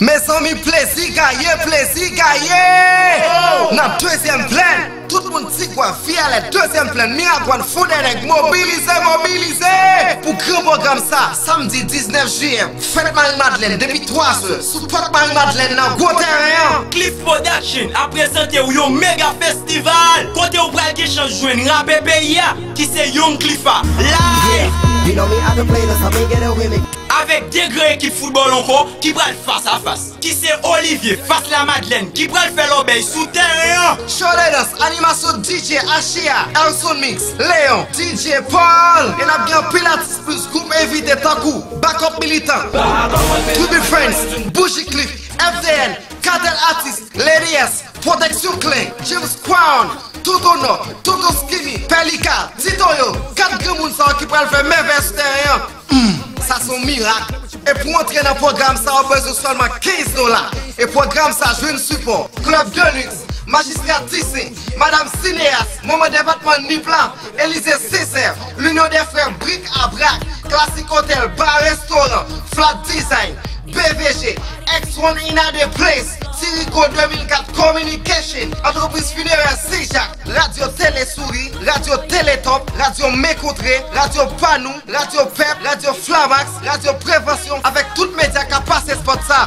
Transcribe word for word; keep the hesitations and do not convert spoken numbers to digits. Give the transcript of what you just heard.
Mezanmi, plezi gaye, plezi gaye! Nan dezyèm plèn, tout moun Tigwav, Fiyèlè, dezyèm plèn, Miragwàn, Fondènèg, mobilize, mobilize! Pou gran pwogram sa, samdi diznèf jiyè, fèt Mari Madlèn depi twa zè, sou pòt Mari Madlèn nan gwo tèren an. Cliff Production ap prezante w yon mega festival kote w pral gen chans jwenn rapè peyi a ki se Young Cliff a live. Avèk de gran ekip foutbòl ankò ki pral fas a fas, ki se Olivier fas Lamadlèn ki pral fè lòbèy sou tèren an. Show Dance, animasyon D J Ashia, Elson Mix, Leon, D J Paul, e n ap gen anpil atis plis, gwoup envite tankou Backup Militan, Tribi Friends, Bougie Cliff, F D N, Kartel Artist, Lady S, Protection Clan, James Crown, Toto Nò, Toto Skinny, Pelika, Titoyo, kat granmoun sa yo ki pral fè mèvèy sou tèren an. Hmm, sa se yon mirak. E pou antre nan pwogram sa, w bezwen sèlman kenz dola. E pwogram sa jwenn sipò Club de Luxe, Majistra Tisen, Madam Sineas, Manman Depatman Nip la, Elize Sezè, L'Union des Frères Bric à Brac, Classic Hotel, Bar Restaurant, Flat Design, B V G, X one in a the place, Tirico de mil kat Communication, Antrepriz Finerè Sen Jak, Radyo Tele Souri, Radyo Tele Top, Radyo Men Kontre, Radyo Pa Nou, Radyo Pèp, Radyo Flamax, Radyo Prevansyon, avèk tout medya k ap pase spòt sa.